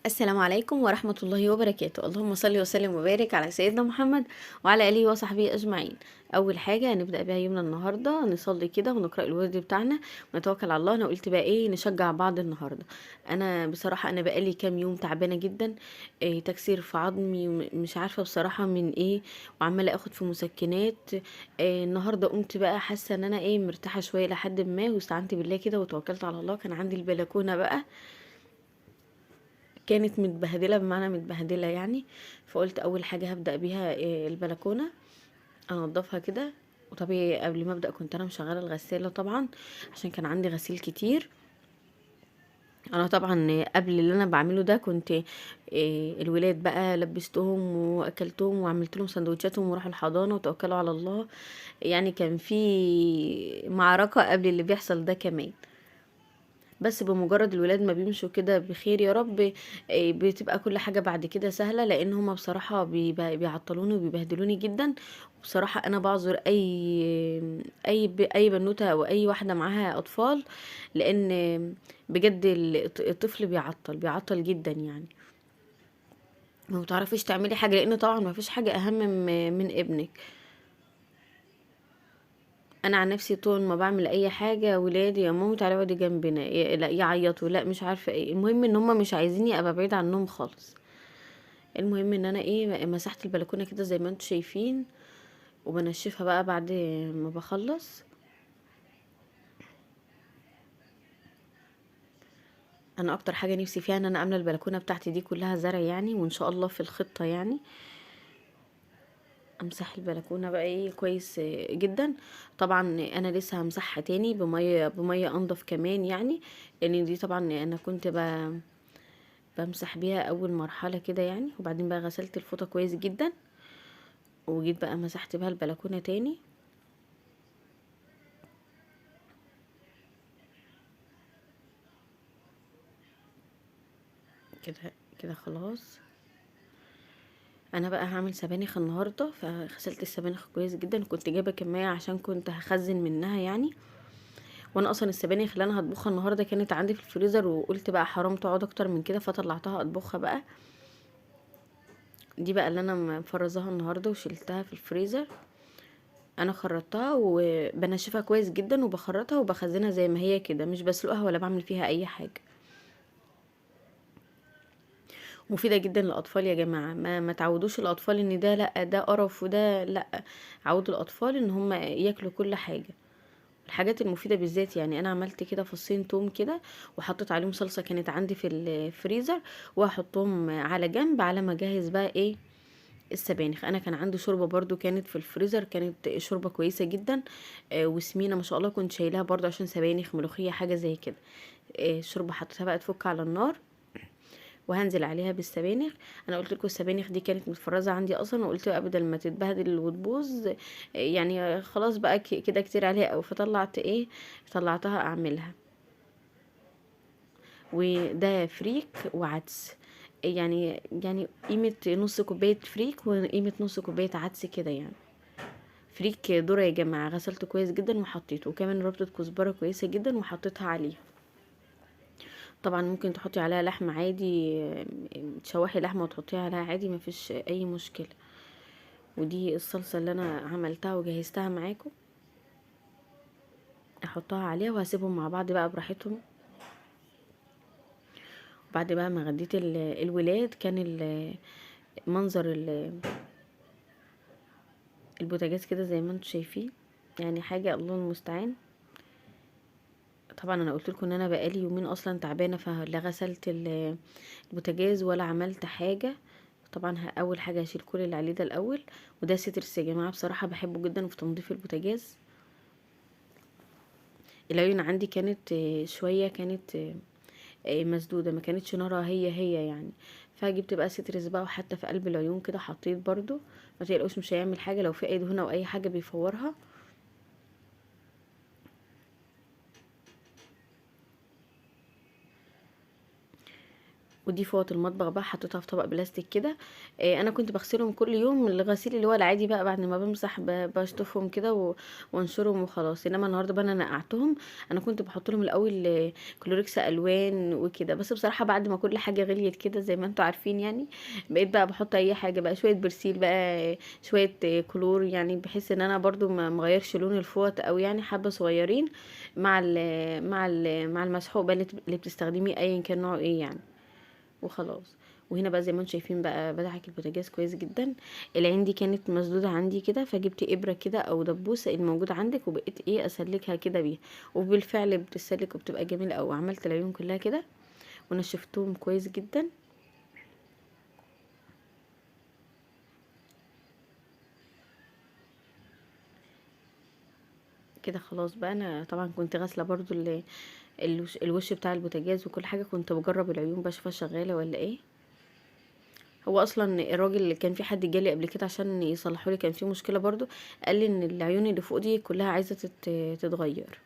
السلام عليكم ورحمة الله وبركاته. اللهم صل وسلم وبارك على سيدنا محمد وعلى آله وصحبه أجمعين. أول حاجة هنبدأ بيها يومنا النهاردة، نصلي كده ونقرأ الورد بتاعنا ونتوكل على الله. أنا قلت بقى إيه، نشجع بعض النهاردة. أنا بصراحة بقالي كام يوم تعبانة جدا، تكسير في عظمي ومش عارفة بصراحة من إيه، وعمالة أخد في مسكنات. النهاردة قمت بقى حاسة إن أنا مرتاحة شوية لحد ما، واستعنت بالله كده وتوكلت على الله. كان عندي البلكونة بقى كانت متبهدله، بمعنى متبهدله يعني، فقلت اول حاجة هبدا بيها البلكونه، انضفها كده. وطبيعي قبل ما ابدا كنت انا مشغله الغسالة طبعا عشان كان عندي غسيل كتير. انا طبعا قبل اللي انا بعمله ده كنت الولاد بقى لبستهم واكلتهم وعملت لهم سندوتشاتهم وراحوا الحضانة وتوكلوا على الله، يعني كان في معركة قبل اللي بيحصل ده كمان. بس بمجرد الولاد ما بيمشوا كده بخير يا رب، بتبقى كل حاجة بعد كده سهلة، لان هما بصراحة بيعطلوني وبيبهدلوني جدا. وبصراحة انا بعذر اي بنوتة او اي واحدة معاها اطفال، لان بجد الطفل بيعطل جدا يعني، ما بتعرفيش تعملي حاجة، لان طبعا ما فيش حاجة اهم من ابنك. انا عن نفسي طول ما بعمل اي حاجة ولادي يا ماما تعالي اقعدي جنبنا، لا يعيطوا لا مش عارفه ايه، المهم ان هم مش عايزيني ابقى بعيد عنهم خالص. المهم ان انا مسحت البلكونه كده زي ما انتم شايفين، وبنشفها بقى بعد ما بخلص. انا اكتر حاجة نفسي فيها ان انا عامله البلكونه بتاعتي دي كلها زرع يعني، وان شاء الله في الخطة يعني امسح البلكونه بقى كويس جدا. طبعا انا لسه همسحها تاني بميه انضف كمان يعني، لان دي طبعا انا كنت بمسح بيها اول مرحلة كده يعني، وبعدين بقى غسلت الفوطه كويس جدا، وجيت بقى مسحت بيها البلكونه تاني. كده كده خلاص. انا بقى هعمل سبانخ النهارده، فغسلت السبانخ كويس جدا، كنت جايبه كمية عشان كنت هخزن منها يعني، وانا اصلا السبانخ اللي انا هطبخها النهارده كانت عندي في الفريزر، وقلت بقى حرام تقعد اكتر من كده، فطلعتها اطبخها بقى. دي بقى اللي انا مفرزاها النهارده وشلتها في الفريزر، انا خرطتها وبنشفها كويس جدا وبخرطها وبخزنها زي ما هي كده، مش بسلقها ولا بعمل فيها اي حاجة. مفيدة جدا للأطفال يا جماعة، ما تعودوش الأطفال إن ده لأ ده قرف وده لأ، عودوا الأطفال إن هم ياكلوا كل حاجة، الحاجات المفيدة بالذات يعني. أنا عملت كده فصين توم كده وحطيت عليهم صلصة كانت عندي في الفريزر، وهحطهم على جنب على ما أجهز بقى السبانخ. أنا كان عندي شوربة برضو كانت في الفريزر، كانت شوربة كويسة جدا، وسمينة ما شاء الله، كنت شايلاها برضو عشان سبانخ ملوخية حاجة زي كده. الشوربة حطيتها بقى تفك على النار، وهنزل عليها بالسبانخ. انا قلت لكم السبانخ دي كانت متفرزه عندي اصلا، وقلت بقى بدل ما تتبهدل وتبوظ يعني خلاص بقى كده كتير عليها قوي، فطلعت طلعتها اعملها. وده فريك وعدس، يعني قيمة نص كوباية فريك وقيمه نص كوباية عدس كده يعني. فريك ذره يا جماعة غسلته كويس جدا وحطيته، وكمان ربطه كزبره كويسة جدا وحطيتها عليه. طبعا ممكن تحطي عليها لحمه عادي، تشوحي لحمه وتحطيها عليها عادي، مفيش اي مشكلة. ودي الصلصه اللي انا عملتها وجهزتها معاكم، احطها عليها وهسيبهم مع بعض بقى براحتهم. بعد بقى ما غديت الولاد، كان منظر البوتاجاز كده زي ما انتم شايفين، يعني حاجة الله المستعان. طبعا انا قلت لكم ان انا بقالي يومين اصلا تعبانة، فلا غسلت البوتاجاز ولا عملت حاجة. طبعا اول حاجة هشيل كل اللي عليه ده الاول. وده سترس يا جماعة، بصراحة بحبه جدا في تنظيف البوتاجاز. العيون عندي كانت شوية كانت مسدودة، ما كانتش نارها هي هي يعني، فجبت بقى سترس بقى، وحتى في قلب العيون كده حطيت برضو، ما تقلقوش مش هيعمل حاجة، لو في اي دهونه او اي حاجة بيفورها. ودي فوط المطبخ بقى حطيتها في طبق بلاستيك كده. انا كنت بغسلهم كل يوم الغسيل اللي هو العادي بقى، بعد ما بمسح بشطفهم كده وانشرهم وخلاص. انما النهارده بقى انا نقعتهم. انا كنت بحط لهم الاول كلوريكس الوان وكده، بس بصراحة بعد ما كل حاجة غليت كده زي ما انتم عارفين يعني، بقيت بقى بحط اي حاجة بقى، شوية برسيل بقى، شوية كلور، يعني بحيث ان انا برضو ما مغيرش لون الفوط او يعني حبه صغيرين مع ال مع ال مع المسحوق بقى اللي بتستخدميه ايا كان نوعه ايه يعني وخلاص. وهنا بقى زي ما انتم شايفين بقى بدعك البوتاجاز كويس جدا. العين دي كانت مسدودة عندي كده، فجبت ابره كده او دبوسه الموجود عندك، وبقيت ايه اسلكها كده بيها، وبالفعل بتسلك وبتبقى جميلة قوي. عملت العيون كلها كده ونشفتهم كويس جدا. كده خلاص بقى. انا طبعا كنت غاسله برضو الوش بتاع البوتاجاز وكل حاجة، كنت بجرب العيون بشوفها شغالة ولا ايه. هو اصلا الراجل اللي كان في حد جالي قبل كده عشان يصلحوا لي، كان في مشكلة برضو، قال لي ان العيون اللي فوق دي كلها عايزه تتغير.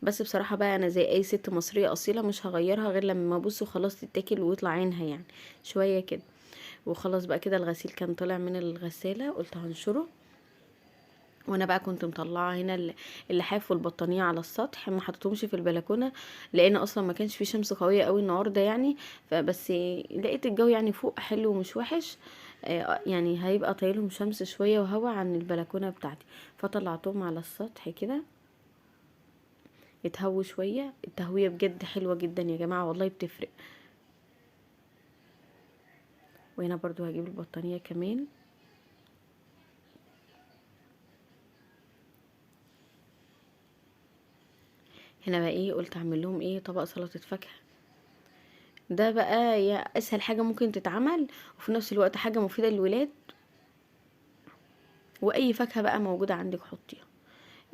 بس بصراحة بقى انا زي اي ست مصرية اصيلة مش هغيرها غير لما ابص وخلاص تتاكل ويطلع عينها يعني شوية كده وخلاص بقى كده. الغسيل كان طالع من الغسالة، قلت هنشره. وانا بقى كنت مطلعه هنا اللحاف والبطانيه على السطح، ما حطيتهمش في البلكونه لان اصلا ما كانش في شمس قوية قوي النهارده يعني، فبس لقيت الجو يعني فوق حلو ومش وحش، يعني هيبقى طايلهم شمس شوية وهوا عن البلكونه بتاعتي، فطلعتهم على السطح كده يتهووا شوية. التهويه بجد حلوة جدا يا جماعة والله بتفرق. وهنا برضو هجيب البطانيه كمان. هنا بقى ايه قلت اعمل لهم ايه طبق سلطة فاكهة. ده بقى يا اسهل حاجة ممكن تتعمل، وفي نفس الوقت حاجة مفيدة للولاد. واي فاكهة بقى موجودة عندك حطيها.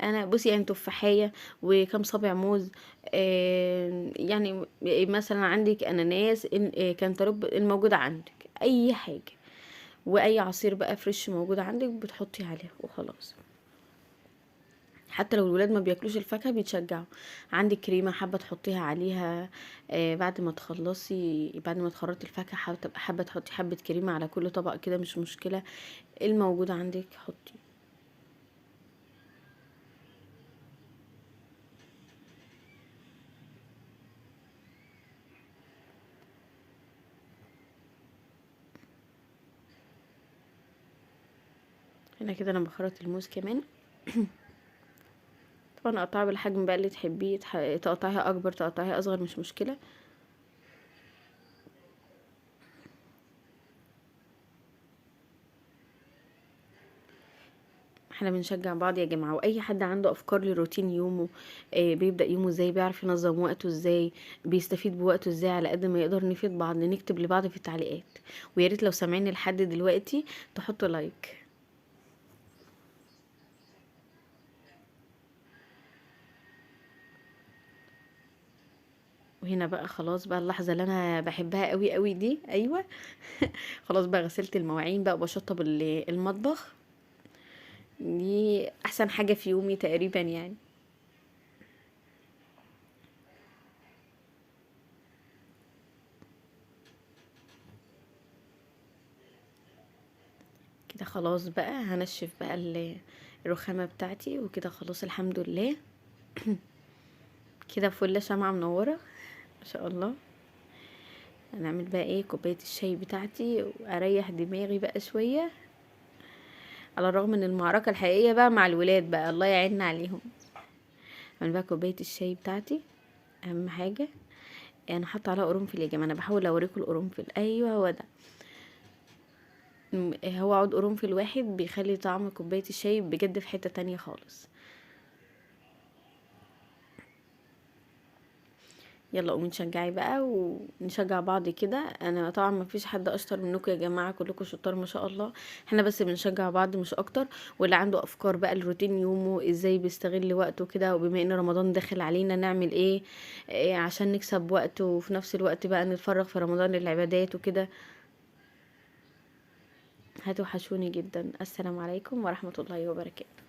انا بصي يعني تفاحيه وكم صابع موز، يعني مثلا عندك اناناس، كانتالوب الموجود عندك، اي حاجة، واي عصير بقى fresh موجود عندك بتحطي عليه وخلاص. حتى لو الولاد ما بياكلوش الفاكهة بيتشجعوا. عندك كريمة حابة تحطيها عليها، بعد ما تخلصي، بعد ما تخرطي الفاكهة حابة تحطي حبه كريمة على كل طبق كده، مش مشكلة، الموجود عندك حطي. هنا كده انا بخرط الموز كمان. طبعا اقطعها بالحجم بقى اللي تحبيه، تقطعيها اكبر تقطعيها اصغر مش مشكلة. احنا بنشجع بعض يا جماعة. واي حد عنده افكار لروتين يومه، بيبدا يومه ازاي، بيعرف ينظم وقته ازاي، بيستفيد بوقته ازاي، على قد ما يقدر نفيد بعض، نكتب لبعض في التعليقات. ويا ريت لو سامعيني لحد دلوقتي تحطوا like. وهنا بقى خلاص بقى اللحظة اللي انا بحبها قوي قوي دي، ايوه خلاص بقى غسلت المواعين بقى وبشطب المطبخ. دي احسن حاجة في يومي تقريبا يعني. كده خلاص بقى هنشف بقى الرخامه بتاعتي وكده خلاص الحمد لله. كده فله شمعة منورة ما شاء الله. هنعمل بقى ايه كوباية الشاي بتاعتي واريح دماغي بقى شوية، على الرغم ان المعركة الحقيقية بقى مع الولاد بقى الله يعيننا عليهم. اعمل بقى كوباية الشاي بتاعتي. اهم حاجة انا حاطه عليها قرنفل يا جماعة، انا بحاول اوريكم القرنفل. ايوه هو ده، هو عود قرنفل واحد بيخلي طعم كوباية الشاي بجد في حتة تانية خالص. يلا قومي نشجعي بقى ونشجع بعض كده. انا طبعا ما فيش حد اشطر منكم يا جماعة، كلكم شطار ما شاء الله، احنا بس بنشجع بعض مش اكتر. واللي عنده افكار بقى لروتين يومه ازاي بيستغل وقته كده، وبما ان رمضان داخل علينا نعمل ايه، إيه عشان نكسب وقت وفي نفس الوقت بقى نتفرغ في رمضان للعبادات وكده. هتوحشوني جدا. السلام عليكم ورحمة الله وبركاته.